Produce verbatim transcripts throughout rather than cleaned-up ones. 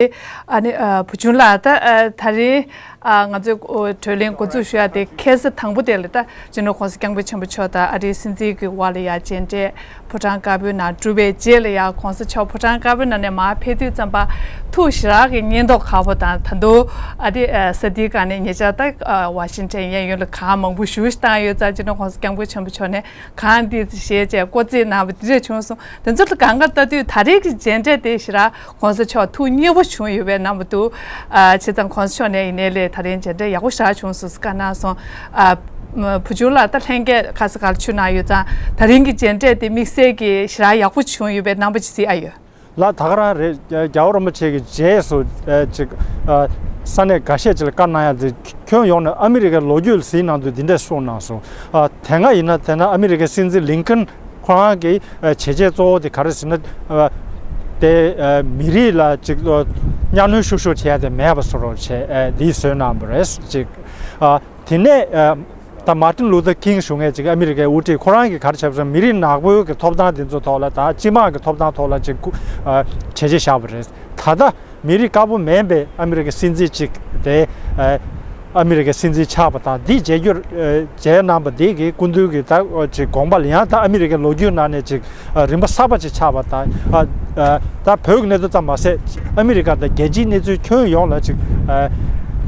ཨ་ནི་ཨ་བུ་ཆུང་ལགས། ད་ཨ་ད་རིང་ཨ་ང་ཚོའི་ཨོ་གྲོས་གླེང་འགོ་འཛུགས་ཞུ་ཡ་དེ་ཁ་སང་དང་པོ་དེ་ལ། ད་སྤྱི་ནོར་༸གོང་ས་༸སྐྱབས་མགོན་ཆེན་པོ་མཆོག་དང་ཨ་རིའི་སྲིད་འཛིན་གྱི་དབར་ལ་ཡ་མཇལ་འཕྲད་ཕོ་བྲང་དཀར་པོའི་ནང་གྲུབ་པའི་རྗེས་ལ་ཡ། ༸གོང་ས་མཆོག་ཕོ་བྲང་དཀར་པོའི་ནང་ནས་མར་ཕེབས་དུས་ཙམ་པ་ཐུགས་ཞེ་དྲག་གི་སྙིང་སྟོབས་ཁག་པོ་དང་། ད་དུང་ཨ་དེ་ཨ་ས་དེའི་སྒང་ནས་ཉེ་ཆར་ད་ཨ་ཝ་ཤིང་ཊོན་གཡས་གཡོན་ལ་གང་མང་པོ་བཞུགས་བཏང་ཡོད་ཙང་། སྤྱི་ནོར་༸གོང་ས་༸སྐྱབས་མགོན་ཆེན་པོ་མཆོག་ནས་གང་འདི་བཞེས་བྱས་སྐུ་རྩེད་གནང་བ་འདི་འདྲ་བྱུང་སོང་། དེ་ཚོ་ལ་གང་ག་ལྟ་དུས་ད་རེས་ཀྱི་མཇལ་འཕྲད་དེ་ཞེ་དྲག་༸གོང་ས་མཆོག་ཐུགས་མཉེས་པོ་བྱུང་ཡོད་པའི་རྣམ་པ་འདུག་ཨ་བྱས་ཙང་༸གོང་ས་མཆོག་ནས་ཡིན་ནའི་ལས་ད་རིང་མཇལ་འཕྲད་ཡག་པོ་ཞེ་དྲག་བྱུང་སོང་ཟེར་བཀའ་གནང་སོང་། ཨ་བུ་ཆུང་ལགས་ད་ལྷན་རྒྱས་ཁ་ས་ག་ལ་ཆུ་ནང་ཡོད་ཙང་། ད་རིང་གི་མཇལ་འཕྲད་དེ་དམིགས་བསལ་གྱི་ཞེ་དྲག་ཡག་པོ་བྱུང་ཡོད་པའི་རྣམ་པ་ཅིག་གཟིགས་ཨ་ཡོད། ལགས། ད་ག་རང་རེད། རྒྱལ་བ་རིན་པོ་ཆེ་གི་རྗེས་སུ་ཨ་ཅིག་ཨ་ས་གནས་འགའ་ཤས་ཅིག་ལ་བཀའ་གནང་ཡ་དེ་ཁྱོན་ཡོངས་ནས་ཨ་མི་རི་ཀའི་ལོ་རྒྱུས་ལ་གཟིགས་གནང་དུས་འདི་འདྲས་གསུངས་གནང་སོང་། ཨ་དེ་སྔ་ཡིན་ན་དེ་ན་ཨ་མི་རི་ཀའི་སྲིད་འཛིན་ལིན་ཁན་ཁོ་རང་གི་ཨ་བྱས་རྗེས་གཙོ་བོ་དེ་ག་རེ་ཟེར་ན། ཨ་དེ་ཨ་མི་རིགས་ལ་ཅིག་ཨ་གཉའ་གནོན་ཤུགས་ཤུགས་བྱས་ཏེ་མེད་པ་བཟོ་རོགས་བྱས། ཨ་འདི་བཟོས་གནང་བ་རེད། ཅིག་ཨ་དེ་ནས་ཨ་ད་མར་ཏིན་ལུ་ཐར་ཀིང་ཞུ་མཁན་ཅིག་ཨ་མི་རི་ཀའི་དབུ་ཁྲིད་ཁོ་རང་གིས་ག་རེ་བྱས་པ་ཟེར་ན། མི་རིགས་ནག་པོའི་གི་ཐོབ་ཐང་དེ་ཚོ་ཐོག་ལ། ད་སྤྱི་དམངས་ཀྱི་ཐོབ་ཐང་ཐོག་ལ་ཅིག་སྐུ་ཨ་བྱས་རྗེས་བཞག་པ་རེད། ད་ལྟ་མི་རིགས་དཀར་པོ་མིན་པའི་ཨ་མི་རི་ཀའི་སྲིད་འཛིན་ཅིག་དེ་ཨ་ཨ་མི་རི་ཀའི་སྲིད་འཛིན་ཆགས་པ་དང་། འདི་མཇལ་རྒྱུར་ཨ་མཇལ་གནང་བ་འདི་གི་སྐུ་མདུན་གྱི་ད་ཅིག་དགོངས་པ་ལ་ཡང་ད་ཨ་མི་རི་ཀའི་ལོ་རྒྱུས་ནང་ནས་ཅིག་ཨ་རིམ་པ་གསར་པ་ཅིག་ཆགས་པ་དང་། ཨ་ཨ་ད་བོད་ཀྱི་གནད་དོན་ཙམ་མ་ཟད་ཨ་མི་རི་ཀ་དང་རྒྱལ་སྤྱིའི་གནས་ཚུལ་ཁྱོན་ཡོངས་ལ་ཅིག་ཨ་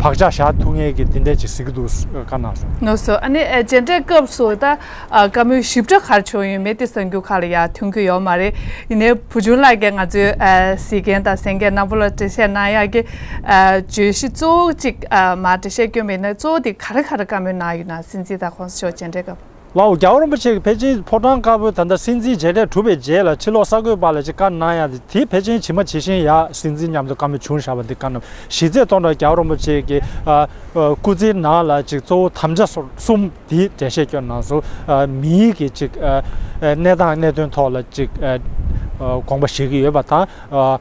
བག་ཆགས་བཞག་ཐུབ་མཁན་གྱི་འདི་འདྲ་ཅིག་གཟིགས་ཀྱི་འདུག་བཀའ་གནང་སོང་། ལགས་སོ། ཨ་ནི་ཨ་མཇལ་འཕྲད་སྐབས་སུ་ད་ཨ་བཀའ་མོལ་ཞིབ་ཕྲ་ག་རེ་བྱུང་ཡོད་མེད་དེ་གསར་འགྱུར་ཁག་ལ་ཡང་ཐོན་གྱི་ཡོད་མ་རེད། ཡིན་ནའི་བུ་ཆུང་ལགས་ཀྱིས་ང་ཚོའི་ཨ་གཟིགས་མཁན་དང་གསན་མཁན་རྣམ་པ་ལ་འགྲེལ་བཤད་གནང་ཡག་གི་ཨ་བརྗོད་གཞི་གཙོ་བོ་གཅིག་ཨ་མར་འགྲེལ་བཤད་བསྐྱོན་པ་ཡིན་ན། གཙོ་བོ་དེ་ག་རེ་ག་རེ་བཀའ་མོལ་གནང་ཡོད་ན། སྲིད་འཛིན་དང་༸གོང་ས་མཆོག་མཇལ་འཕྲད་སྐབས། ལགས་འོ། རྒྱལ་བ་རིན་པོ་ཆེ་གིས་ཕལ་ཆེར་ཕོ་བྲང་དཀར་པོའི་ད་ལྟ་སྲིད་འཛིན་མཇལ་འཕྲད་གྲུབ་པའི་རྗེས་ལ་ཕྱི་ལོགས་གསར་འགོད་པ་ལ་ཅིག་བཀའ་གནང་ཡག་དེ་དེ་ཕལ་ཆེར་ཇི་མ་ཇི་བཞིན་ཡ་སྲིད་འཛིན་མཉམ་དུ་བཀའ་མོལ་བྱུང་བཞག་པ་འདི་བཀའ་གནང་། གཞི་རྩའི་ཐོག་ནས་རྒྱལ་བ་རིན་པོ་ཆེ་གིས་ཨ་ཨ་སྐུ་ཚེའི་ནང་ལ་ཅིག་གཙོ་བོ་དམ་བཅའ་སོ་གསུམ་དེ་འགྲེལ་བཤད་བསྐྱོན་གནང་སོང་། ཨ་མིའི་གི་ཅིག་ཨ་ཨ་གནས་སྟངས་གནད་དོན་ཐོག་ལ་ཅིག་ཨ་ཨ་དགོངས་པ་བཞེས་ཀྱི་ཡོད་པ་དང་། ཨ་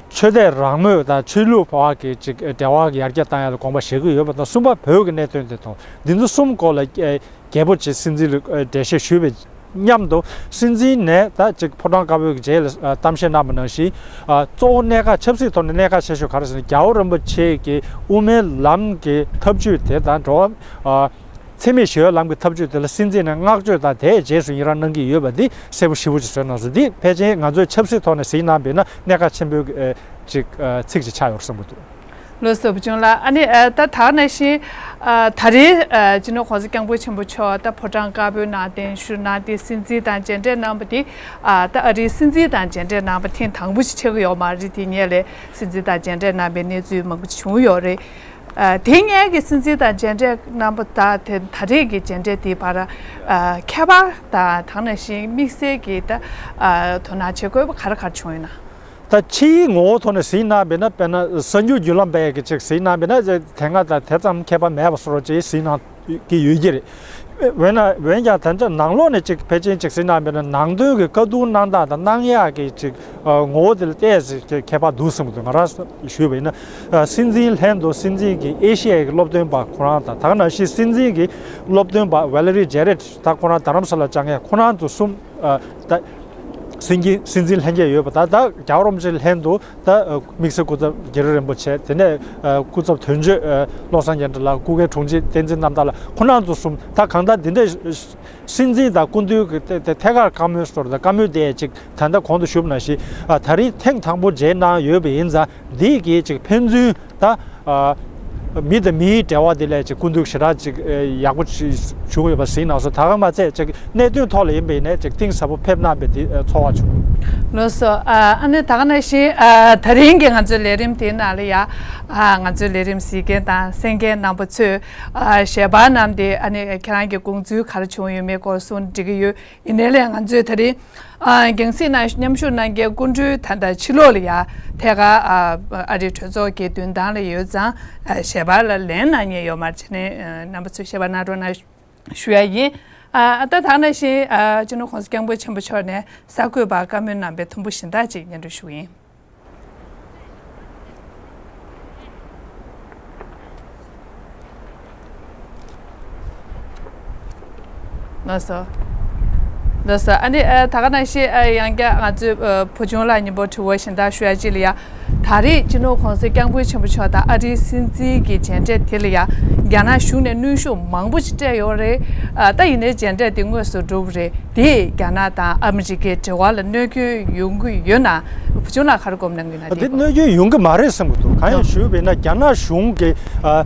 ཆོས་དད་རང་མོས་དང་ཆོས་ལུགས་བར་གྱི་ཅིག་འབྲེལ་བ་ཡར་རྒྱས་བཏང་ཡག་ལ་དགོངས་པ་བཞེས་ཀྱི་ཡོད་པ་དང་། གསུམ་པ་བོད་ཀྱི་གནད་དོན་དེ་དང་། འདི་ཚོ་གསུམ་སྐོར་ལ་ཨ་རྒྱས་པོ་ཅིག་སྲིད་འཛིན་ལ་ཨ་འགྲེལ་བཤད་ཞུས་པའི་མཉམ་དུ། སྲིད་འཛིན་ནས་ད་ཅིག་ཕོ་བྲང་དཀར་པོའི་རྗེས་ལ་ཨ་གཏམ་བཤད་གནང་བ་ནང་བཞིན། ཨ་གཙོ་བོ་གནད་འགག་ཆབ་སྲིད་ཐོག་ནས་གནད་འགག་ཆེ་ཤོས་ག་རེ་ཟེར་ན། རྒྱལ་བ་རིན་པོ་ཆེ་གི་དབུ་མའི་ལམ་གྱི་ཐབས་ཇུས་དེ་དང་། འགྲོ་བ་ཨ་འཚེ་མེད་ཞི་བའི་ལམ་གྱི་ཐབས་ཇུས་དེ་ལ་སྲིད་འཛིན་ནས་བསྔགས་བརྗོད་དང་དེའི་རྗེས་སུ་ཡི་རང་གནང་གི་ཡོད་པ་འདི་གསལ་པོ་ཞེ་པོ་ཅིག་བཟོས་གནང་སོང་། འདི་ཕལ་ཆེར་ང་ཚོས་ཆབ་སྲིད་ཐོག་ནས་གཟིགས་གནང་བ་ཡིན་ན་གནད་འགག་ཆེན་པོའི་ཨ་ཅིག་ཨ་ཚིག་ཅིག་ཆགས་ཡོད་བསམ་གྱི་འདུག་ལགས་སོ། བུ་ཆུང་ལགས། ཨ་ནི་ཨ་ད་ད་ག་ནང་བཞིན་ཨ་ད་རེས་ཨ་སྤྱི་ནོར་༸གོང་ས་༸སྐྱབས་མགོན་ཆེན་པོ་མཆོག་ད་ཕོ་བྲང་དཀར་པོའི་ནང་གདན་ཞུ་གནང་སྟེ་སྲིད་འཛིན་དང་མཇལ་འཕྲད་གནང་བ་འདི། ཨ་ད་ཨ་རིའི་སྲིད་འཛིན་དང་མཇལ་འཕྲད་གནང་བ་ཐེངས་དང་པོ་ཞིག་ཆགས་ཀྱི་ཡོད་མ་རེད། དེ་སྔོན་ལ་སྲིད་འཛིན་དང་མཇལ་འཕྲད་གནང་བའི་གནས་ཚུལ་མང་པོ་ཞིག་བྱུང་ཡོད་རེད། ཨ་དེ་སྔོན་གྱི་སྲིད་འཛིན་དང་མཇལ་འཕྲད་གནང་པ་དང་དེ་ད་རེས་ཀྱི་མཇལ་འཕྲད་དེའི་བར་ཨ་ཁྱད་པར་དང་། ད་ག་ནང་བཞིན་དམིགས་བསལ་གྱི་ད་ཨ་དོ་སྣང་བྱེད་དགོས་པ་ག་རེ་ག་རེ་བྱུང་ཡོད་ན། ད་ཕྱིའི་ངོ་བོ་ཐོག་ནས་གཟིགས་གནང་བ་ཡིན་ན། དཔེར་ན་གསར་འགྱུར་བརྒྱུད་ལམ་པས་ཀྱི་ཅིག་གཟིགས་གནང་བ་ཡིན་ན། དེ་སྔ་དང་དེ་ཙམ་ཁྱད་པར་མེད་པ་བཟོ་འདྲ་ཅིག་གཟིགས་གནང་གི་ཡོད་ཀྱི་རེད། འོན་ན་འོན་ཀྱང་ད་ཆ་ནང་ལོགས་ནས་ཅིག་ཕལ་ཆེར་ཅིག་གཟིགས་གནང་བ་ཡིན་ན། ནང་དོན་གྱི་བཀའ་བསྡུར་གནང་སྟངས་དང་གནང་ཡག་གི་ཅིག་ཨ་ངོ་བོ་དེ་ལ་ཏོག་ཙམ་ཁྱད་པར་འདུག་བསམ་གྱི་འདུག་ང་རང་ཞུས་པ་ཡིན་ན། ཨ་སྲིད་འཛིན་ལྷན་དུ་སྲིད་འཛིན་གྱི་ཨེ་ཤི་ཡའི་སློབ་སྟོན་པ་ཁོ་རང་དང་། ད་ག་ནང་བཞིན་སྲིད་འཛིན་གྱི་སློབ་སྟོན་པ་ཝེ་ལེ་རི་ཇེ་རེད། ད་ཁོ་རང་རྡ་རམ་ས་ལ་བཅར་མཁན། ཁོ་རང་ཚོ་གསུམ། ཨ་ད་སྲིད་འཛིན་སྲིད་འཛིན་ལྷན་རྒྱས་ཡོད་པ་དང་། ད་རྒྱལ་བ་རིན་པོ་ཆེ་ལྷན་དུ་ད་ཨ་དམིགས་བསལ་སྐུ་ཚབ་རྒྱ་རི་རིན་པོ་ཆེ། དེ་ནས་ཨ་སྐུ་ཚབ་དོན་གཅོད་ཨ་བློ་བཟང་རྒྱ་འཕྲིན་ལགས། སྐུ་སྒེར་དྲུང་ཆེ་བསྟན་འཛིན་རྣམ་དག་ལགས། ཁོ་རང་ཚོ་གསུམ། ད་གང་ལྟར་འདི་འདྲའི་སྲིད་འཛིན་དང་སྐུ་མདུན་གྱི་ཐད་ཐད་ཀར་བཀའ་མོལ་ཟེར་བ་དང་བཀའ་མོལ་དེ་ཅིག་ད་ལྟ་གོང་དུ་ཞུས་པ་ནང་བཞིན། ཨ་ད་རིང་ཐེངས་དང་པོ་མཇལ་གནང་ཡོད་པ་ཡིན་ཙང་། འདི་གི་ཅིག་ཕན་ཚུན་ད་ཨ་མི་དང་མིའི་འབྲེལ་བ་འདི་ལ་ཅིག་སྐུ་མདུན་ཞེ་དྲག་ཅིག་ཨ་ཡག་པོ་ཅིག་བྱུང་ཡོད་པ་གཟིགས་གནང་སོང་། ད་ག་མ་ཚད་ཅིག་གནད་དོན་ཐོག་ལ་ཡིན་པ་ཡིན་ནའི་ཅིག་གཏིང་ཟབ་པོ་ཕེབས་གནང་བའི་དེ་ཨ་ཚོར་བ་བྱུང་། ལགས་སོ། ཨ་ཨ་ནི་ད་ག་ནང་བཞིན་ཨ་ད་རིང་གི་ང་ཚོའི་ལས་རིམ་དེའི་ནང་ལ་ཡ། ཨ་ང་ཚོའི་ལས་རིམ་གཟིགས་མཁན་དང་གསན་མཁན་རྣམ་པ་ཚོས་ཨ་ཞལ་པར་བསྣམས་ཏེ། ཨ་ནི་ཁྱེད་རང་གི་དགོངས་ཚུལ་ག་རེ་བྱུང་ཡོད་མེད་སྐོར་གསུངས་འགྲིག་གི་ཡོད། ཡིན་ནའི་ལས་ང་ཚོས་ད་རིང་ཨ་རྒྱང་སྲིང་ནང་མཉམ་ཞུགས་གནང་མཁན་སྐུ་མགྲོན་ད་ལྟ་ཕྱི་ལོགས་ལ་ཡ་ཐད་ཀར་ཨ་ཨ་རིའི་གྲོས་ཚོགས་ཀྱི་མདུན་ཐང་ལ་ཡོད་ཙང་། ཨ་ཞལ་པར་ལ་ལན་གནང་མཁན་ཡོད་མ་རེད། བྱས་ནས་ཨ་རྣམ་པ་ཚོས་ཞལ་པར་གནང་རོགས་གནང་ཞུ་ཡ་ཡིན། ཨ་ད་ད་ག་ནང་བཞིན་ཨ་སྤྱི་ནོར་༸གོང་ས་༸སྐྱབས་མགོན་ཆེན་པོ་མཆོག་ནས་གསར་འགོད་པར་བཀའ་མོལ་གནང་པའི་ཐུང་ཕུ་གཞན་དག་ཅིག་སྙན་སྒྲོན་ཞུ་གི་ཡིན། ལགས་སོ། ལགས་སོ། ཨ་ནི་ཨ་ད་ག་ནང་བཞིན་ཨ་ཡང་བསྐྱར་ང་ཚོའི་ཨ་བུ་ཆུང་ལགས་མཉམ་པོ་དྲི་བ་གཞན་དག་ཞུ་ཡ་ཅིག་ལ་ཡ། ད་རེས་སྤྱི་ནོར་༸གོང་ས་༸སྐྱབས་མགོན་ཆེན་པོ་མཆོག་དང་ཨ་རིའི་སྲིད་འཛིན་གྱི་མཇལ་འཕྲད་དེ་ལ་ཡ། རྒྱ་ནག་གཞུང་ནས་གནོན་ཤུགས་མང་པོ་ཅིག་སྤྲད་ཡོད་རེད། ཨ་ད་ཡིན་ནའི་མཇལ་འཕྲད་དེ་དངོས་སུ་འགྲུབ་རེད། དེས་རྒྱ་ནག་དང་ཨ་མི་རི་ཀའི་འབྲེལ་བ་ལ་གནོད་སྐྱོན་ཡོང་གི་ཡོད་ན། བུ་ཆུང་ལགས་ག་རེ་དགོངས་གནང་གི་ཡོད་ན་དེ། འདི་གནོད་སྐྱོན་ཡོང་གི་མ་རེད་བསམ་གྱི་འདུག་གང་ཡིན་ཞུས་པ་ཡིན་ན་རྒྱ་ནག་གཞུང་གི་ཨ་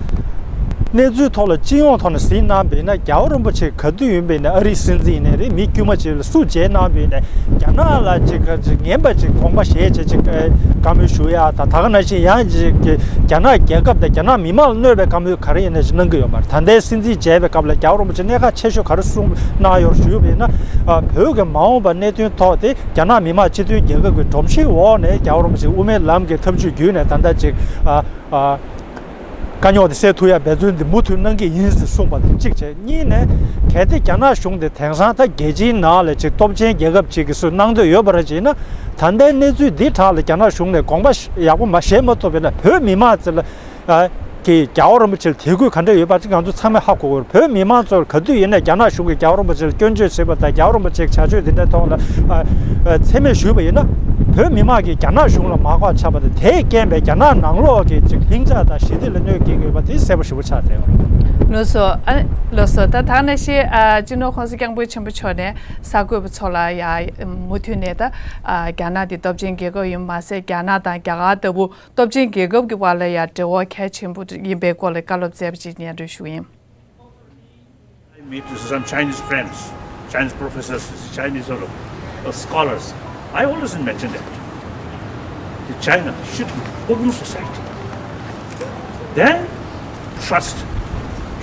གནས་ཚུལ་ཐོག་ལ་སྤྱི་ཡོངས་ཐོག་ནས་གཟིགས་གནང་བ་ཡིན་ན་རྒྱལ་བ་རིན་པོ་ཆེ་ག་དུས་ཡིན་པ་ཡིན་ན་ཨ་རིའི་སྲིད་འཛིན་ཡིན་ནའི་རེད། མི་དཀྱུས་མ་ཅིག་ལ་སུ་མཇལ་གནང་བ་ཡིན་ནའི་རྒྱ་ནག་ལ་ཅིག་ག་ཅིག་ངན་པ་ཅིག་དགོངས་པ་བཞེས་བྱས་ཅིག་ཨ་བཀའ་མོལ་ཞུ་ཡ་དང་། ད་ག་ནང་བཞིན་ཡང་ཅིག་གི་རྒྱ་ནག་རྒྱལ་ཁབ་དང་རྒྱ་ནག་མི་དམངས་ལ་གནོད་པའི་བཀའ་མོལ་ག་རེ་ཡིན་ནའི་ཅིག་གནང་གི་ཡོད་མ་རེད། ད་ལྟའི་སྲིད་འཛིན་མཇལ་བའི་སྐབས་ལ་རྒྱལ་བ་རིན་པོ་ཆེ་གནད་འགག་ཆེ་ཤོས་ག་རེ་གསུངས་གནང་ཡོད་ཞུས་པ་ཡིན་ན། ཨ་བོད་ཀྱི་མ་འོངས་པ་གནད་དོན་ཐོག་དེ་རྒྱ་ནག་མི་དམངས་སྤྱི་མཐུན་རྒྱལ་ཁབ་ཀྱི་སྒྲོམ་གཞིའི་འོག་ནས་རྒྱལ་བ་རིན་པོ་ཆེ་དབུ་མའི་ལམ་གྱི་ཐབས་ཇུས་བརྒྱུད་ནས་ད་ལྟ་ཅིག་ཨ་ཨ་དཀའ་རྙོག་དེ་སེལ་ཐུབ་ཡ་འབད་བརྩོན་དེ་མུ་མཐུད་གནང་གི་ཡིན་ཟེར་གསུངས་པ་དེ་གཅིག་བྱས། གཉིས་ནས་གལ་ཏེ་རྒྱ་ནག་གཞུང་དེ་དེང་སང་ད་རྒྱལ་སྤྱིའི་ནང་ལ་ཅིག་སྟོབས་ཆེན་རྒྱལ་ཁབ་ཅིག་གིས་སུ་གནང་འདོད་ཡོད་པ་རེད་ཅེ་ན། ད་ལྟའི་གནས་ཚུལ་འདི་དག་ལ་རྒྱ་ནག་གཞུང་ནས་དགོངས་པ་ཡག་པོ་མ་བཞེས་མ་ཐུབ་པ་ཡིན་ན་བོད་མི་མང་ཚོ་ལ་ཨ་གི་རྒྱལ་བ་རིན་པོ་ཆེར་དད་གུས་ག་འདྲ་ཡོད་པ་ཅིག་ང་ཚོ་ཚང་མས་ཧ་གོ་དགོས། བོད་མི་མང་ཚོར་ག་དུས་ཡིན་ན་རྒྱ་ནག་གཞུང་གིས་རྒྱལ་བ་རིན་པོ་ཆེར་སྐྱོན་བརྗོད་བྱེད་པ་དང་རྒྱལ་བ་རིན་པོ་ཆེའི་བྱ་སྤྱོད་འདི་འདྲའི་ཐོག་ལ་ཨ་ཨ་མཚན་སྨད་ཞུས་པ་ཡིན་ན། བོད་མི་མང་གིས་རྒྱ་ནག་གཞུང་ལ་མ་དགའ་ཆགས་པ་དང་། དེས་རྐྱེན་པས་རྒྱ་ནག་ནང་ལོགས་ཀྱི་ཅིག་ལྷིང་འཇགས་དང་ཞི་བདེ་ལ་གནོད་སྐྱེལ་གྱི་ཡོད་པ་དེ་གསལ་པོ་ཞེ་པོ་ཆགས་བསྡད་ཡོད་རེད། ལགས་སོ། ཨ་ལགས་སོ། ད་ད་ནང་བཞིན་ཨ་སྤྱི་ནོར་༸གོང་ས་༸སྐྱབས་མགོན་ཆེན་པོ་མཆོག་ནས་གསར་འགོད་པ་ཚོ་ལ་ཡ་མུ་མཐུད་ནས་ད་ཨ་རྒྱ་ནག་དེ་སྟོབས་ཆེན་རྒྱལ་ཁབ་ཡིན་པ་མ་ཟད་རྒྱ་ནག་དང་རྒྱ་གར་ལྟ་བུ་སྟོབས་ཆེན་རྒྱལ་ཁབ་ཀྱི་བར་ལ་ཡང་འབྲེལ་བ་གལ་ཆེན་པོ་ཡིན་པའི་སྐོར་ལ་བཀའ་སློབ་སྩལ་པ་ཅིག་སྙན་སྒྲོན་ཞུ་ཡིན། I meet some Chinese friends, Chinese professors, Chinese sort of, uh, scholars. I always mention that. The China should be open society. Then trust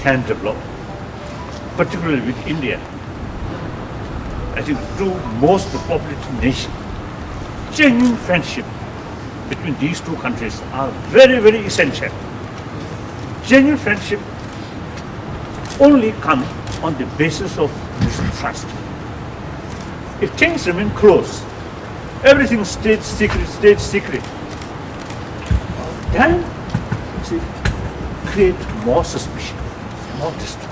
can develop, particularly with India. I think two most populated nations, genuine friendship between these two countries are very, very essential. Genuine friendship only come on the basis of mutual trust. If things remain closed, everything stays secret, stays secret, then, see, create more suspicion, more distrust.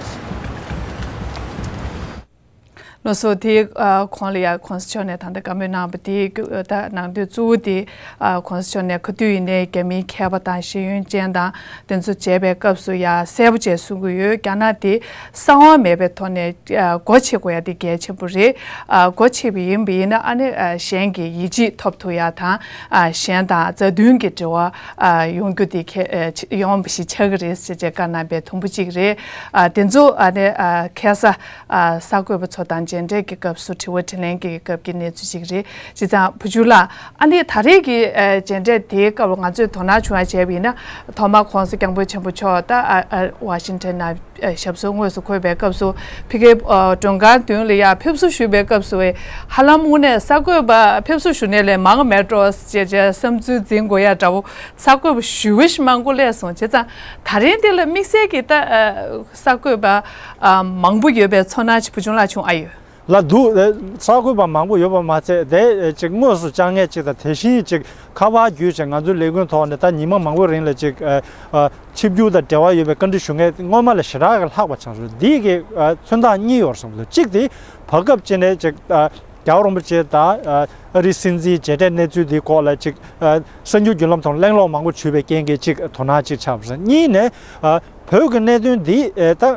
ལགས་སོ། དེའི་ཨ་གོང་ལ་ཡང་གོང་ས་མཆོག་ནས་ད་ལྟ་བཀའ་མོལ་གནང་བ་དེའི་ཨ་ད་ནང་དོན་གཙོ་བོ་དེ་ཨ་གོང་ས་མཆོག་ནས་ག་དུས་ཡིན་ནའི་རྒྱ་མིའི་མཁས་པ་དང་ཤེས་ཡོན་ཅན་དང་དེ་ཚོ་མཇལ་བའི་སྐབས་སུ་ཡང་གསལ་པོ་བྱས་གསུང་གི་ཡོད། རྒྱ་ནག་དེ་གསང་བ་མེད་པའི་ཐོག་ནས་ཨ་སྒོ་ཕྱེ་དགོས་ཡ་དེ་གལ་ཆེན་པོ་རེད། ཨ་སྒོ་ཕྱེ་བ་ཡིན་པ་ཡིན་ན་ཨ་ནི་ཨ་གཞན་གྱི་ཡིད་ཆེས་ཐོབ་ཐུབ་ཡ་དང་ཨ་གཞན་དང་མཛའ་མཐུན་གྱི་འབྲེལ་བ་ཨ་ཡོང་རྒྱུ་དེ་ཁེ་ཨ་ཡོང་བ་ཞིག་ཆགས་ཀྱི་རེད་ཟེར་བྱས་བཀའ་གནང་པའི་དུམ་བུ་གཅིག་རེད། ཨ་དེ་ཚོ་ཨ་ནི་ཨ་ཁ་སང་། ཨ་གསར་འགོད་པ་ཚོ་དང་མཇལ་འཕྲད་ཀྱི་སྐབས་སུ་དྲི་བ་དྲིས་ལན་གྱི་སྐབས་ཀྱི་གནས་ཚུལ་ཅིག་རེད། བྱས་ཙང་བུ་ཆུང་ལགས། ཨ་ནི་ད་རེས་ཀྱི་ཨ་མཇལ་འཕྲད་དེའི་སྐབས་ང་ཚོས་དོ་སྣང་བྱུང་བ་བྱས་པ་ཡིན་ན། ཐོག་མར་༸གོང་ས་༸སྐྱབས་མགོན་ཆེན་པོ་མཆོག་ད་ཨ་ཨ་ཝ་ཤིང་ཊོན་ནང་ཨ་ཞབས་སོར་དངོས་སུ་འཁོད་པའི་སྐབས་སུ་ཕ་གིའི་ཨ་མགྲོན་ཁང་མདུན་ལ་ཡ་ཕེབས་བསུ་ཞུས་པའི་སྐབས་སུ་ཧ་ལམ་དངོས་གནས་གསར་འགོད་པ་ཕེབས་བསུ་ཞུ་མཁན་ལས་མང་བ་མེད་འགྲོ་ཞེས་བྱས་བསམ་ཚུལ་འཛིན་དགོས་ཡ་འདྲ་བོ་གསར་འགོད་པ་ཞེ་པོ་ཞིག་མང་པོ་སླེབས་སོང་། བྱས་ཙང་ད་རིང་འདི་ལ་དམིགས་བསལ་གྱི་ད་ཨ། གསར་འགོད་པ་ཨ་མང་པོ་ཡོད་པའི་ཚོར་སྣང་ཅིག་བུ་ཆུང་ལགས་བྱུང་ཨ་ཡོད། ལགས་འདུག་གསར་འགོད་པ་མང་པོ་ཡོད་པ་མ་ཚད་དེ་ཅིག་དངོས་སུ་བཅར་མཁན་ཅིག་དང་དེ་བཞིན་ཅིག་ཁ་པར་བརྒྱུད་ཅིག་ང་ཚོའི་ལས་ཁུངས་ཐོག་ནས་ད་ཉི་མ་མང་པོའི་རིང་ལ་ཅིག་ཨ་ཨ་ཆིབས་བསྒྱུར་དང་འབྲེལ་བ་ཡོད་པའི་བཀའ་འདྲི་ཞུ་མཁན་སྔོན་མ་ལས་ཞེ་དྲག་གི་ལྷག་པ་ཆགས་སོང་། འདི་གི་ཨ་མཚོན་རྟགས་གཉིས་ཡོད་རེད་བསམ་གྱི་འདུག་གཅིག་དེ་བར་སྐབས་ཅིག་ནས་ཅིག་ཨ་རྒྱལ་བ་རིན་པོ་ཆེ་དང་ཨ་ཨ་རིའི་སྲིད་འཛིན་མཇལ་འཕྲད་གནས་ཚུལ་འདིའི་སྐོར་ལ་ཅིག་ཨ་གསར་འགྱུར་བརྒྱུད་ལམ་ཐོག་གླེང་སློང་མང་པོ་བྱུང་བའི་རྐྱེན་གྱིས་ཅིག་དོ་སྣང་ཅིག་ཆགས་པ་རེད། གཉིས་ནས་ཨ་བོད་ཀྱི་གནད་དོན་འདི་ཨ་ད་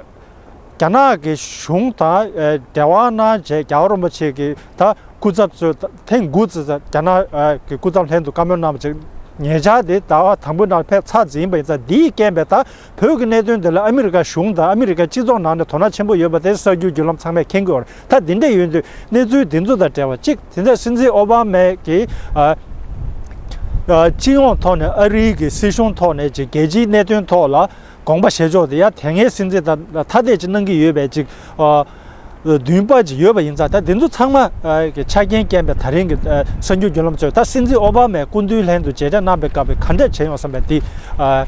རྒྱ་ནག་གི་གཞུང་དང་ཨ་འབྲེལ་བ་གནང་བྱས་རྒྱལ་བ་རིན་པོ་ཆེ་གི་ད་སྐུ་ཚབ་ཚོས་ཐེངས་དགུ་ཙམ་རྒྱ་ནག་ཨ་གི་སྐུ་ཚབ་ལྷན་དུ་བཀའ་མོལ་གནང་བ་ཅིག་ཉེ་ཆར་དེ་ཟླ་བ་དང་པོའི་ནང་ཕེབས་ཚར་ཟིན་པ་ཡིན་ཙང་། འདིའི་རྐྱེན་པས་ད་བོད་ཀྱི་གནད་དོན་འདི་ལ་ཨ་མི་རི་ཀ་གཞུང་དང་ཨ་མི་རི་ཀ་སྤྱི་ཚོགས་ནང་ནས་དོ་སྣང་ཆེན་པོ་ཡོད་པ་དེ་གསར་འགྱུར་བརྒྱུད་ལམ་ཚང་མས་མཁྱེན་གྱི་ཡོད་རེད། ད་འདི་འདྲ་ཡོད་དུས་གནས་ཚུལ་འདི་ཚོ་དང་འབྲེལ་བ་གཅིག་དེ་འདྲ་སྲིད་འཛིན་ཨོ་བྷ་མས་ཀྱིས་ཨ་ཨ་སྤྱི་ཡོངས་ཐོག་ནས་ཨ་རིའི་གི་སྲིད་གཞུང་ཐོག་ནས་ཅིག་རྒྱལ་སྤྱིའི་གནད་དོན་ཐོག་ལ་དགོངས་པ་བཞེས་ཕྱོགས་དེ་ཡང་དེ་སྔའི་སྲིད་འཛིན་དང་ཐ་དད་ཅིག་གནང་གི་ཡོད་པའི་ཅིག་ཨ་འདུན་པ་ཅིག་ཡོད་པ་ཡིན་ཙང་། ད་འདི་ཚོ་ཚང་མ་ཨ་གི་ཆ་རྐྱེན་རྐྱེན་པས་ད་རིང་གི་ཨ་གསར་འགྱུར་བརྒྱུད་ལམ་ཚོས་ད་སྲིད་འཛིན་ཨོ་བྷ་མས་སྐུ་མདུན་ལྷན་དུ་མཇལ་འཕྲད་གནང་པའི་སྐབས་ག་འདྲ་བྱས་ཡོང་བསམ་པའི་འདི་ཨ་ཨ་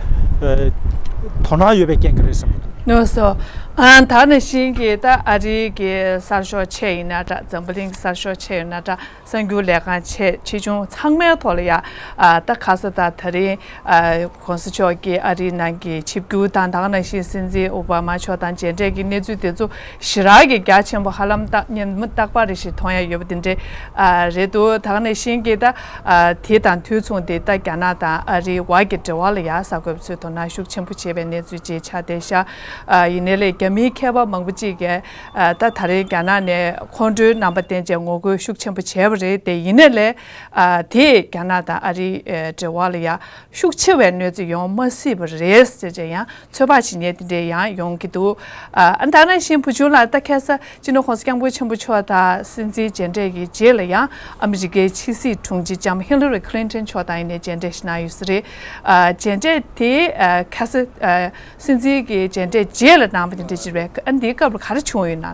དོ་སྣང་ཡོད་པའི་རྐྱེན་གྱིས་རེད་བསམ་གྱི་འདུག་ནོ་སོ། ཨ་ད་ནང་བཞིན་གྱི་ད་ཨ་རིའི་གི་གསར་ཤོག་ཆེ་ཡིན་ན་འདྲ། འཛམ་བུ་གླིང་གི་གསར་ཤོག་ཆེ་ཡིན་ན་འདྲ། གསར་འགྱུར་ལས་ཁང་ཆེ་ཆེ་ཆུང་ཚང་མའི་ཐོག་ལ་ཡ། ཨ་ད་ཁ་ས་ད་ད་རིང་ཨ་གོང་ས་མཆོག་གིས་ཨ་རིའི་ནང་གི་ཆིབས་བསྒྱུར་དང་། ད་ག་ནང་བཞིན་སྲིད་འཛིན་ཨོ་བྷ་མ་མཆོག་དང་མཇལ་འཕྲད་ཀྱི་གནས་ཚུལ་དེ་ཚོ་ཞེ་དྲག་གི་རྒྱ་ཆེན་པོ། ཧ་ལམ་ད་ཉིན་མོ་རྟག་པར་རེ་བཞིན་མཐོང་ཡ་ཡོད་པ་དེ་འདྲས་ཨ་རེད་འདུག། ད་ག་ནང་བཞིན་གྱི་ད་ཨ་དེ་དང་དུས་མཚུངས་ཏེ་ད་རྒྱ་ནག་དང་ཨ་རིའི་བར་གྱི་འབྲེལ་བ་ལ་ཡ་གསར་འགོད་པ་ཚོས་དོ་སྣང་ཤུགས་ཆེན་པོ་བྱེད་པའི་གནས་ཚུལ་ཅིག་ཆགས་བསྡད་ཤག། ཨ་ཡིན་ནའི་ལས་རྒྱ་མིའི་མཁས་པ་མང་པོ་ཅིག་གིས་ཨ་ད་ད་རེས་རྒྱ་ནག་ནས་ཁོང་ཁྲོའི་རྣམ་པ་བསྟན་བྱས་ངོ་རྒོལ་ཤུགས་ཆེན་པོ་བྱས་པ་རེད། དེ་ཡིན་ནའི་ལས་ཨ་དེས་རྒྱ་ནག་དང་ཨ་རིའི་ཨ་འབྲེལ་བ་ལ་ཡ་ཤུགས་ཆེ་བའི་གནོད་འཚེ་ཡོང་མ་སྲིད་པ་རེད་ཟེར་བྱས་ཡང་ཚོད་དཔག་བྱེད་མཁན་དེ་འདྲས་ཡང་ཡོང་གི་འདུག། ཨ་ཨ་ད་ནང་བཞིན་བུ་ཆུང་ལགས་ད་ཁ་ས་སྤྱི་ནོར་༸གོང་ས་༸སྐྱབས་མགོན་ཆེན་པོ་མཆོག་དང་སྲིད་འཛིན་མཇལ་འཕྲད་ཀྱི་རྗེས་ལ་ཡང་ཨ་མི་རི་ཀའི་ཕྱི་སྲིད་དྲུང་ཆེ་ལྕམ་ཧི་ལ་རི་ཁི་ལིན་ཊོན་མཆོག་དང་ཡིན་ནའི་མཇལ་འཕྲད་ཞིག་གནང་ཡོད་ས་རེད། ཨ་མཇལ་འཕྲད་དེ་ཨ་ཁ་ས་ཨ་སྲིད་འཛིན་གྱི་མཇལ་འཕྲད་རྗེས་ལ་གནང་བ་དེ་འདྲ་ཅིག་རེད། ཨ་འདིའི་སྐབས་ལ་ག་རེ་བྱུང་ཡོད་ན།